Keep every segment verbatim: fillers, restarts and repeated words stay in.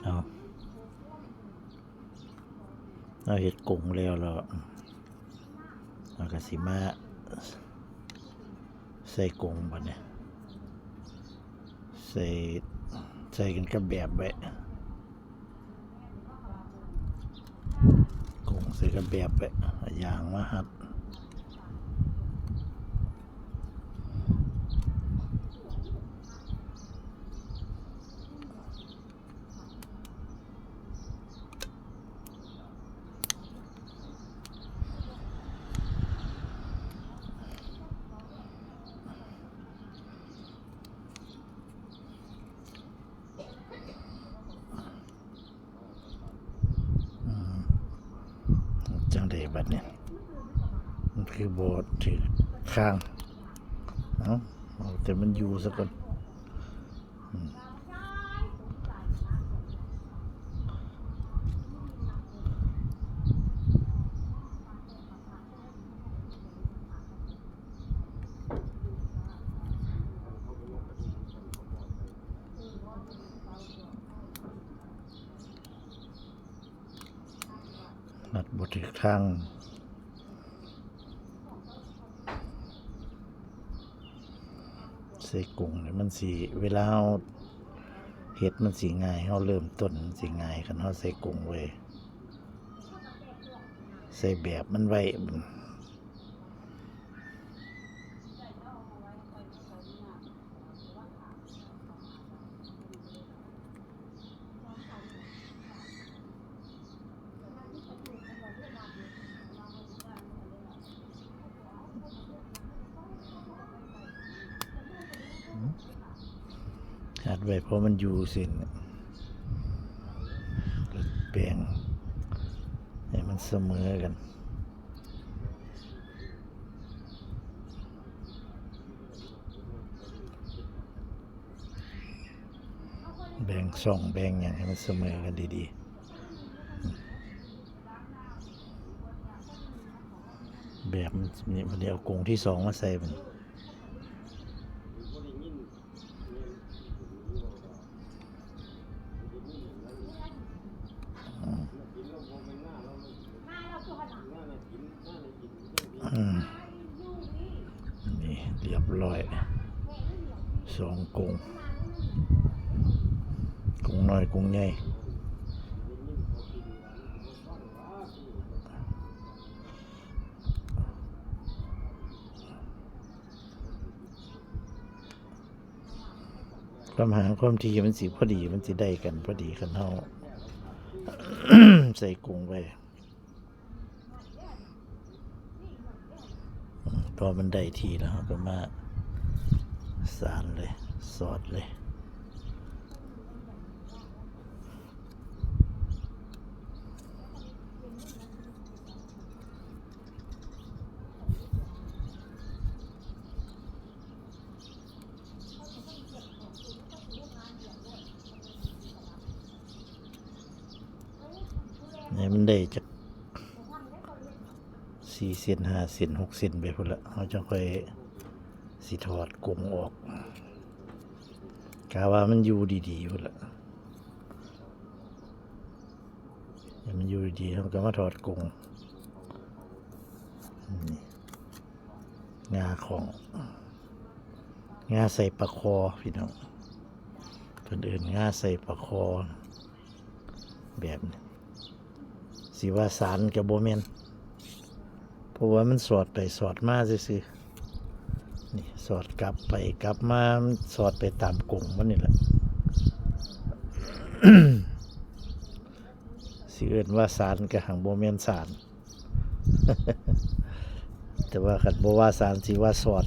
เอา เอาเฮ็ดกรงแล้ว แล้ว แล้วก็สิมาใส่กรงบัดนี้ ใส่ ใส่กันกับแบบไว้ กรงใส่กับแบบไว้ เอายางมาฮัด อืม จั่งใดบัดนี้ มันคือบ่ถืกทาง เอ้า เอาแต่มันอยู่ซะก่อน อืม ฮัดบ่ถืกทาง ใส่กรงนี่มันสิ เวลาเฮาเฮ็ดมันสิง่าย เฮาเริ่มต้นมันสิง่าย คันเฮาใส่กรงไว้ ใส่แบบมันไว้ อัดไว้ เพราะมันอยู่เส้น แบ่งให้มันเสมอกัน แบ่งช่องแบ่งหยังให้มันเสมอกันดีๆ แบบมันนี่ มันเอากรงที่สองมาใส่มัน อืม อืม นี่เรียบร้อย สองกรง กรงน้อยกรงใหญ่ ความห่างความถี่มันสิพอดี มันสิได้กันพอดี คันเฮา ใส่กรงไว้ พอมันได้ที่แล้ว เฮาก็มาสานเลย สอดเลย ให้มันได้จักสี่เซน ห้าเซน หกเซนไปพู้นละ เฮาจั่งค่อยสิถอดกรงออก กะว่ามันอยู่ดีๆ พู้นละ ให้มันอยู่ดีๆ เฮาก็มาถอดกรง นี่ งาของ งาใส่ปลาคอ พี่น้อง เพิ่นเอิ้นงาใส่ปลาคอ แบบนี้ สิว่าสานก็บ่แม่น เพราะว่ามันสอดไปสอดมาซื่อๆ นี่ สอดกลับไปกลับมา มันสอดไปตามกรงมันนี่แหละ สิเอิ้นว่าสานก็หังบ่แม่นสาน แต่ว่าคันบ่ว่าสาน สิว่าสอด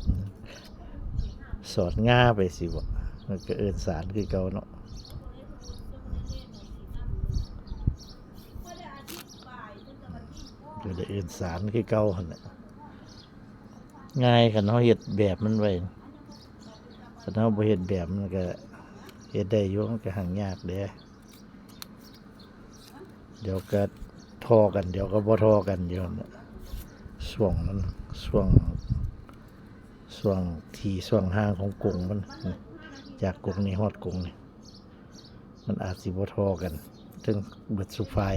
สอดงาไปสิบ่ มันก็เอิ้นสานคือเก่าเนาะ ก็ได้เอิ้นสานคือเก่าหั่นแหละ ง่าย คันเฮาเฮ็ดแบบมันไว้ คันเฮาบ่เฮ็ดแบบมันก็เฮ็ดได้อยู่ มันก็หังยากเด้ เดี๋ยวก็ทอกัน เดี๋ยวก็บ่ทอกันอยู่หั่นน่ะ ช่วงมัน ช่วง ช่วงที่ ช่วงห่างของกรงมัน จากกรงนี้ฮอดกรงนี้ มันอาจสิบ่ท่อกันเทิงเบิดซุฝ่าย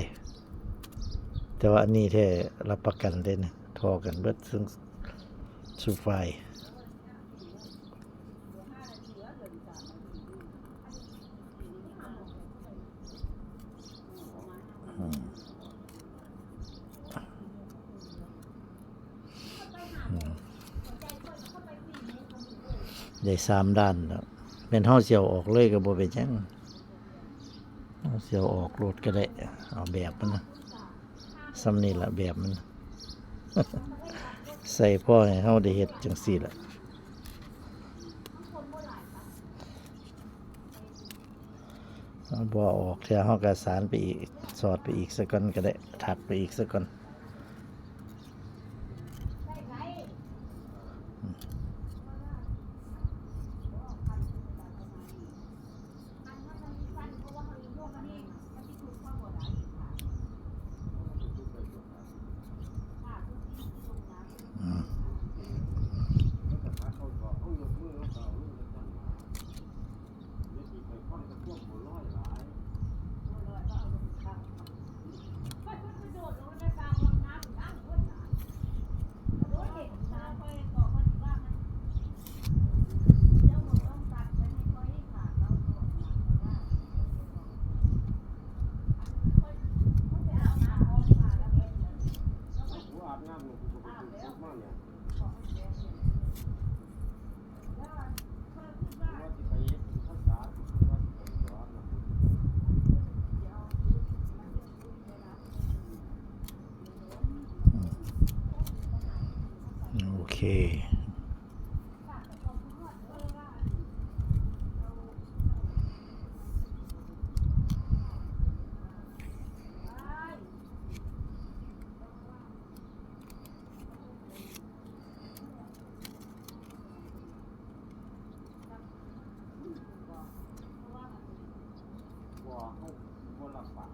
แต่ว่าอันนี้แท้รับประกันเด้นะ ท่อกันเบิดเทิงซุฝ่าย อืม อืม ได้สามด้านแล้ว แม่นเฮาสิเอาออกเลยก็บ่เป็นหยัง เฮาสิเอาออกโลดก็ได้ เอาแบบมันนะ ส่ำนี่ล่ะแบบมัน ใส่พอให้เฮาได้เฮ็ดจั่งซี้ล่ะ เอาบ่ออกเทื่อ เฮาก็สานไปอีก สอดไปอีกซะก่อนก็ได้ ถักไปอีกซะก่อน อืม โอเค บ่ เฮาบ่รับปาก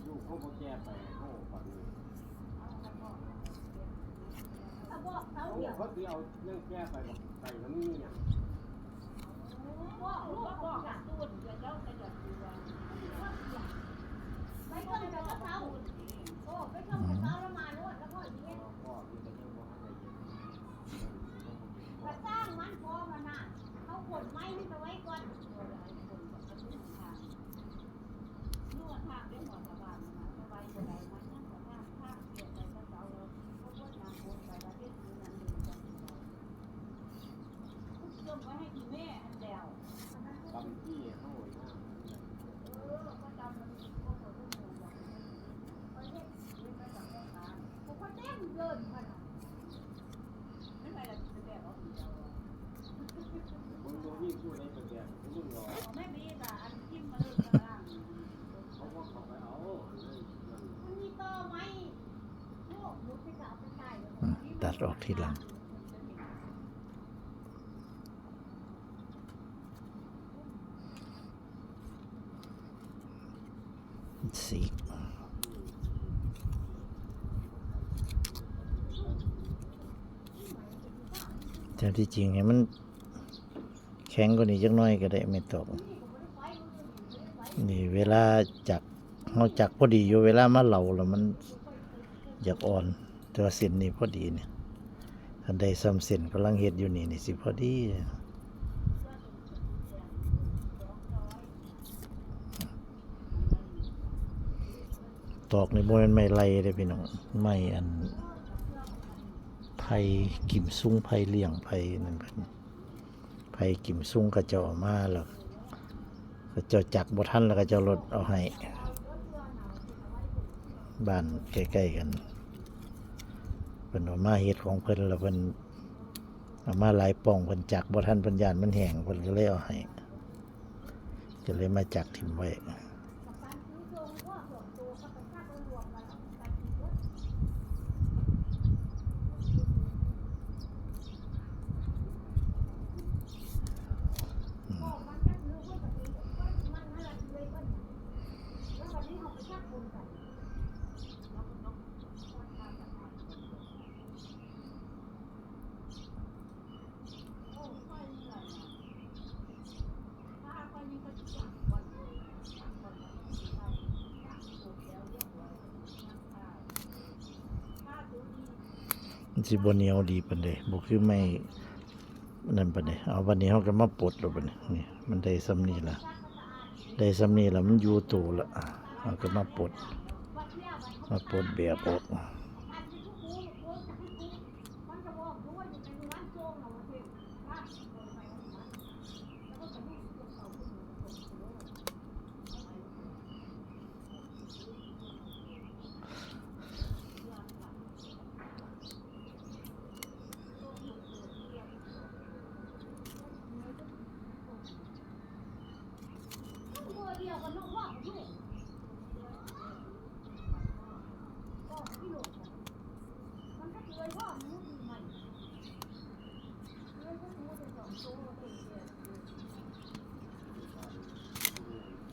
ลูกเฮาบ่แก่ไป เฮาปานนี้ เขาสิเอาเรื่องแก่ไป ไปแล้วมีหยัง ตัดออกทีหลัง สี แต่ที่จริงให้มันแข็งกว่านี้จักหน่อยก็ได้ ไม่ต้อง นี่เวลาจัก เฮาจักพอดีอยู่ เวลามาเหลาแล้วมันอยากอ่อน แต่ว่าเส้นนี้พอดีเนี่ย คันได้ส่ำเส้นกำลังเฮ็ดอยู่นี่ นี่สิพอดี ตอกนี่บ่แม่นไม้ไล่เด้พี่น้อง ไม้อัน ไผ่กิมซุง ไผ่เลี้ยง ไผ่นั่นเพิ่น ไผ่กิมซุงเขาเจ้าเอามาแล้ว เขาเจ้าจักบ่ทันแล้วเขาเจ้าลดเอาให้ บ้านใกล้ๆกัน เพิ่นเอามาเฮ็ดของเพิ่นแล้วเพิ่นเอามาหลายป่อง เพิ่นจักบ่ทัน เพิ่นย้านมันแห้ง เพิ่นก็เลยเอาให้ ก็เลยมาจักถิ่มไว้ อืม อื สิบ่เหนียวดีปานใด บ่คือไม้นั่นปานใด เอา บัดนี้เฮาก็มาปลดแล้วบัดนี้ นี่ มันได้ส่ำนี้ละ ได้ส่ำนี้ละ มันอยู่โตละ เฮาก็มาปลด มาปลดแบบออก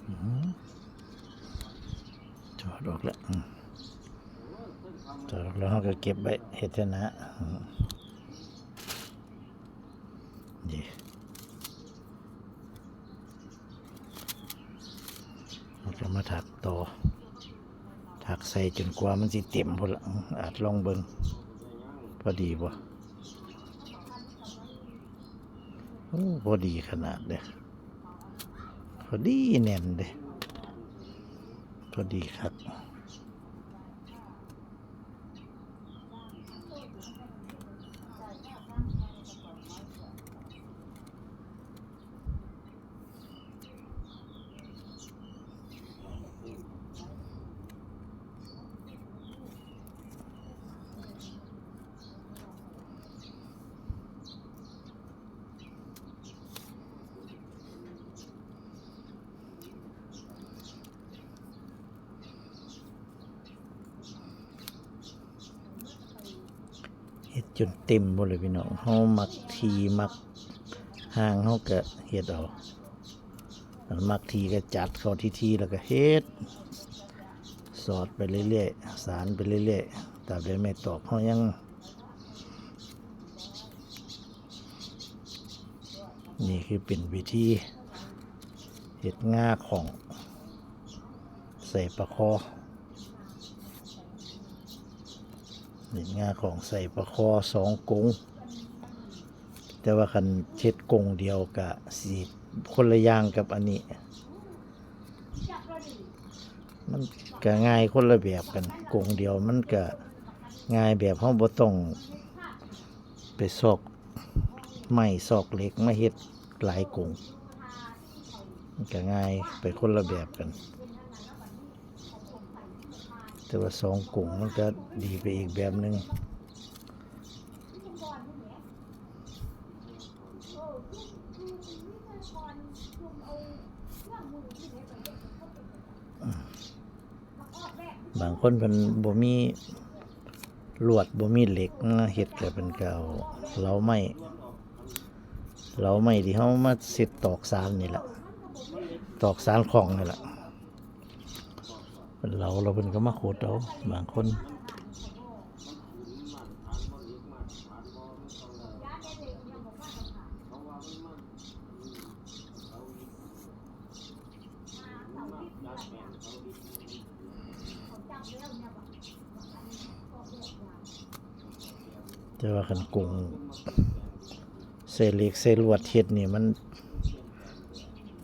อืม ถอดออกแล้ว อืม ถอดออกแล้วเฮาก็เก็บไว้เฮ็ดเทื่อหน้า อืม นี่ เฮาก็มาถักต่อ ถักใส่จนกว่ามันสิเต็มพุ้นละ อืม อาจลองเบิ่ง พอดีบ่ โอ้ พอดีขนาดเด้ พอดีแน่นเด้ พอดีคัก เฮ็ดจนเต็มหมดเลยพี่น้อง เฮามักถี่มักห่างเฮาก็เฮ็ดเอา มักถี่ก็จัดเข้าถี่ๆ แล้วก็เฮ็ด สอดไปเรื่อยๆ สานไปเรื่อยๆ ตราบใดไม้ตอกเฮายัง นี่คือเป็นวิธีเฮ็ดง่าของใส่ปลาคอ เฮ็ดง่าของใส่ปลาคอสองกง แต่ว่าคันเฮ็ดกงเดียวกะสิคนละอย่างกับอันนี้ มันกะง่ายคนละแบบกัน กงเดียวมันกะง่ายแบบเฮาบ่ต้องไปซอกไม้ซอกเหล็กมาเฮ็ดหลายกง มันกะง่ายไปคนละแบบกัน แต่ว่าสองกงมันก็ดีไปอีกแบบหนึ่ง บางคนเพิ่นบ่มีลวด บ่มีเหล็กมาเฮ็ด ก็เพิ่นก็เอาเหลาไม้ เหลาไม้ที่เฮามาเฮ็ดตอกสานนี่ล่ะ ตอกสานข้องนี่ล่ะ เพิ่นเหลาแล้วเพิ่นก็มาขุดเอา บางคน แต่ว่าคันกงใส่เหล็กใส่ลวดเฮ็ดนี่มัน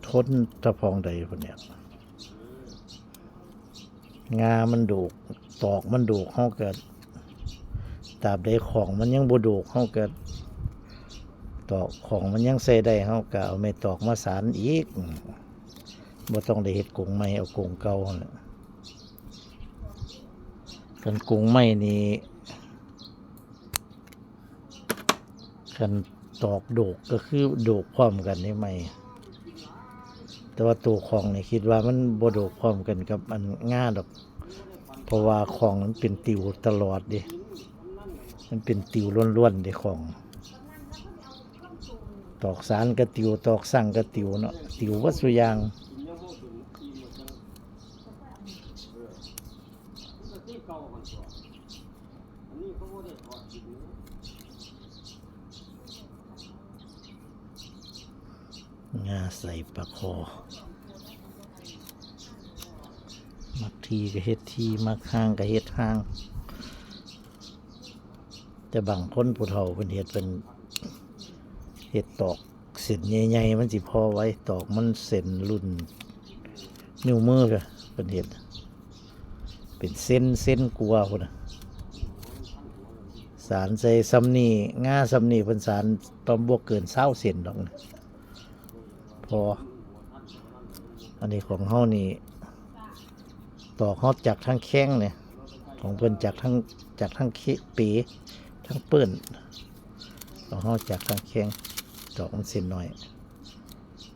ทนตะพองใดพุ้นเนี่ย งามันโดก ตอกมันโดก เฮาก็ ตราบใดข้องมันยังบ่โดก เฮาก็ ตอกข้องมันยังใส่ได้ เฮาก็เอาไม้ตอกมาสานอีก อืม บ่ต้องได้เฮ็ดกงใหม่ เอากงเก่าหั่นแหละ คันกงใหม่นี่ คันตอกโดกก็คือโดกพร้อมกันนี่ไม้ แต่ว่าตัวข้องนี่คิดว่ามันบ่โดกพร้อมกันกับอันงาดอก เพราะว่าข้องมันเป็นติวตลอดเด้ มันเป็นติวล้วนๆเด้ข้อง ตอกสานก็ติว ตอกสั่งก็ติวเนาะ ติวเบิดซุอย่าง งาใส่ปลาคอ มักถี่ก็เฮ็ดถี่ มักห่างก็เฮ็ดห่าง แต่บางคนผู้เฒ่าเพิ่นเฮ็ดเป็น เฮ็ดตอกเส้นใหญ่ๆ มันสิพอไหว ตอกมันเส้นรุ่น นิ้วมือเพิ่นเฮ็ด เป็นเซน เซนกว่าพุ้นน่ะ สานใส่ส่ำนี้ งาส่ำนี้ เพิ่นสานประมาณบ่เกินซาวเซนดอกนะ พอ อันนี้ของเฮานี่ ตอกเฮาจากทางแข้งเนี่ย ของเพิ่นจากทาง จากทางเค เป๋ ทางเปิ้น ของเฮาจากทางแข้ง ตอกมันเส้นน้อย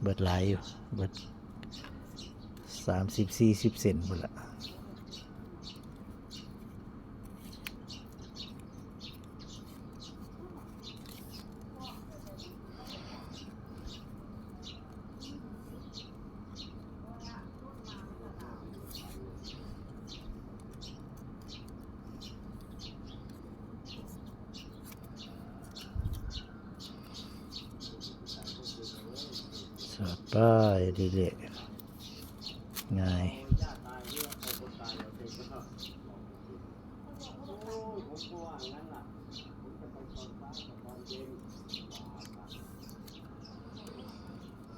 เบิดหลายอยู่ เบิด สามสิบ สี่สิบ เซนพุ้นละ สอดไปเรื่อยๆ ง่าย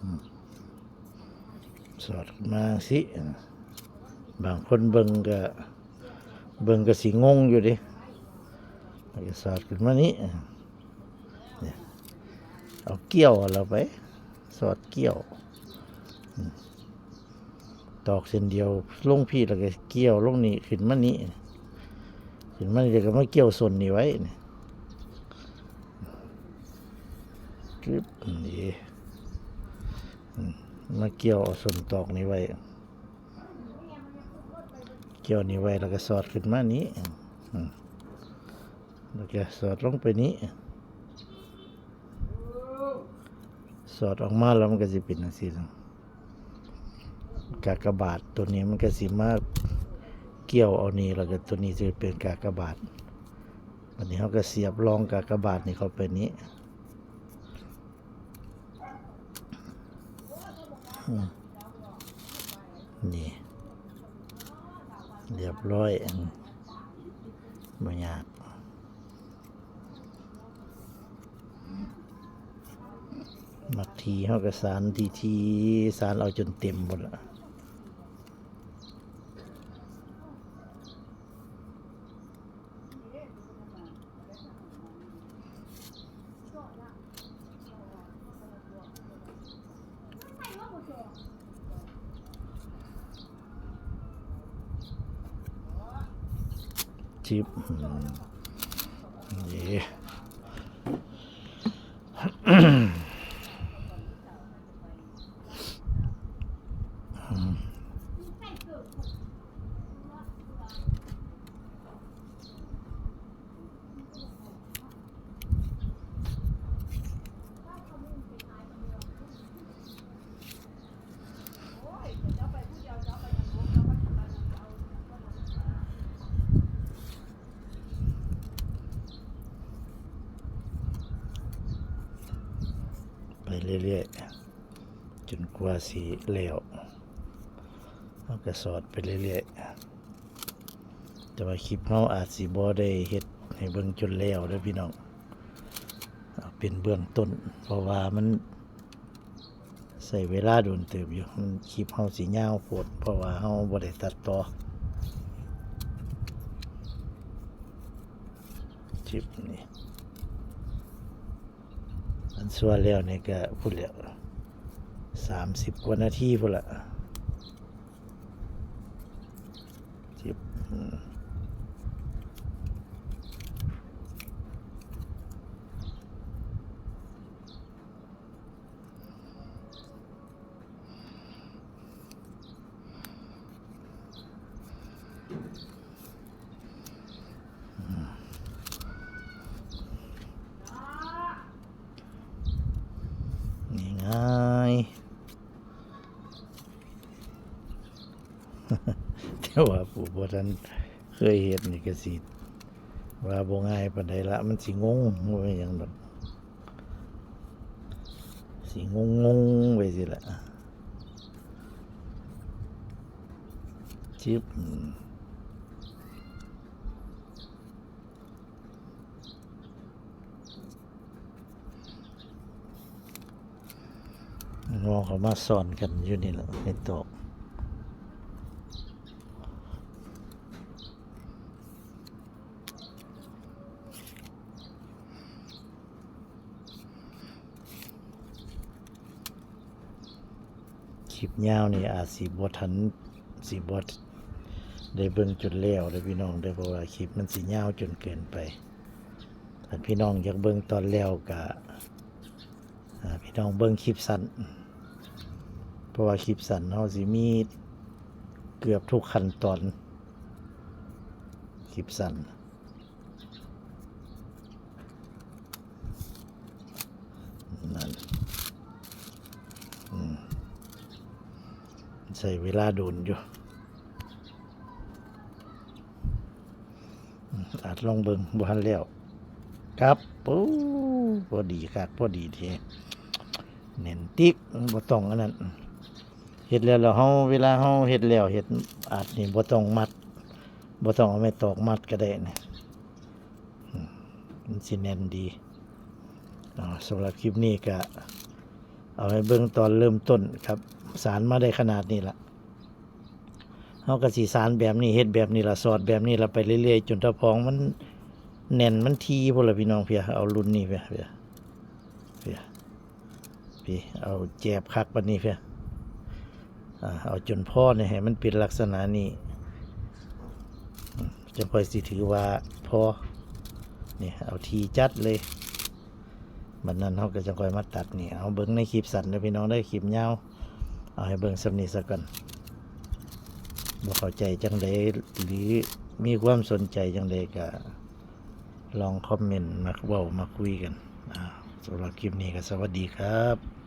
อืม สอดมาสิ บางคนเบิ่งก็ เบิ่งก็สิงงอยู่เด้ แล้วก็สอดขึ้นมานี้ เนี่ย เอาเกี่ยวเอาไป สอดเกี่ยว อืม ตอกเส้นเดียวลงพี้ แล้วก็เกี่ยวลงนี้ ขึ้นมานี้ ขึ้นมานี้ แล้วก็มาเกี่ยวส้นนี้ไว้นี่ จึ๊บ นี่ อืม มาเกี่ยวเอาส้นตอกนี้ไว้ เกี่ยวนี้ไว้ แล้วก็สอดขึ้นมานี้ อืม แล้วก็สอดลงไปนี้ สอดออกมาแล้วมันก็สิเป็นจั่งซี้ล่ะ กากบาทตัวนี้มันก็สิมาเกี่ยวเอานี้ แล้วก็ตัวนี้สิเป็นกากบาท บัดนี้เฮาก็เสียบรองกากบาทนี้เข้าไปนี้ อืม นี่ เรียบร้อย อืม บ่ยาก มักถี่เฮาก็สานถี่ๆ สานเอาจนเต็มพุ้นละ จิบ อืม นี่ อืม ไปเรื่อยๆ จนกว่าสิแล้ว เฮาก็สอดไปเรื่อยๆ แต่ว่าคลิปเฮาอาจสิบ่ได้เฮ็ดให้เบิ่งจนแล้วเด้อพี่น้อง เอาเป็นเบื้องต้น เพราะว่ามันใช้เวลาโดนเติบอยู่ มัน คลิปเฮาสิยาวโพด เพราะว่าเฮาบ่ได้ตัดต่อ คลิปนี้ อันส่วนแล้วนี่ก็พุ้นแหล้ว สามสิบกว่านาทีพุ้นละ จิบ อืม ง่ายๆ แต่ว่าผู้บ่ทันเคยเฮ็ดนี่ก็สิว่าบ่ง่ายปานใดละ มันสิงง บ่แม่นหยังดอก สิงงๆ ไปสิละ จิบ อืม น้องเขามาสอนกันอยู่นี่แหละในโต๊ะ คลิปยาวนี่อาจสิบ่ทัน สิบ่ได้เบิ่งจนแล้วเด้อพี่น้องเด้อ เพราะว่าคลิปมันสิยาวจนเกินไป ถ้าพี่น้องอยากเบิ่งตอนแล้วก็ อ่า พี่น้องเบิ่งคลิปสั้น เพราะว่าคลิปสั้นเฮาสิมีเกือบทุกขั้นตอน คลิปสั้น นั่น อืม ใช้เวลาโดนอยู่ อืม อัดลองเบิ่ง บ่ทันแล้ว ครับ โอ้ พอดีคัก พอดีแท้ แน่นติ๊ก บ่ต้องอันนั้น เฮ็ดแล้ว แล้วเฮา เวลาเฮาเฮ็ดแล้ว เฮ็ดอัดนี่ บ่ต้องมัด บ่ต้องเอาไม้ตอกมัดก็ได้นะ อืม มันสิแน่นดี อ่า สำหรับคลิปนี้ก็เอาให้เบิ่งตอนเริ่มต้นครับ สานมาได้ขนาดนี้ละ เฮาก็สิสานแบบนี้ เฮ็ดแบบนี้ละ สอดแบบนี้ละไปเรื่อยๆ จนเท่าพองมันแน่น มันถี่พุ้นละพี่น้อง เพีย เอารุ่นนี้ เพีย เพีย เพีย พี่ เอาแจบคักปานนี้ เพีย อ่า เอาจนพอนี่ ให้มันเป็นลักษณะนี้ อืม จั่งค่อยสิถือว่าพอ นี่ เอาถี่จัดเลย บัดนั้นเฮาก็จั่งค่อยมาตัดนี่ เอาเบิ่งในคลิปสั้นเด้อพี่น้องเด้อ คลิปยาว เอาให้เบิ่งส่ำนี้ซะก่อน บ่เข้าใจจั่งใด หรือมีความสนใจจั่งใดก็ลองคอมเมนต์มาเว้ามาคุยกัน อ่า สำหรับคลิปนี้ก็สวัสดีครับ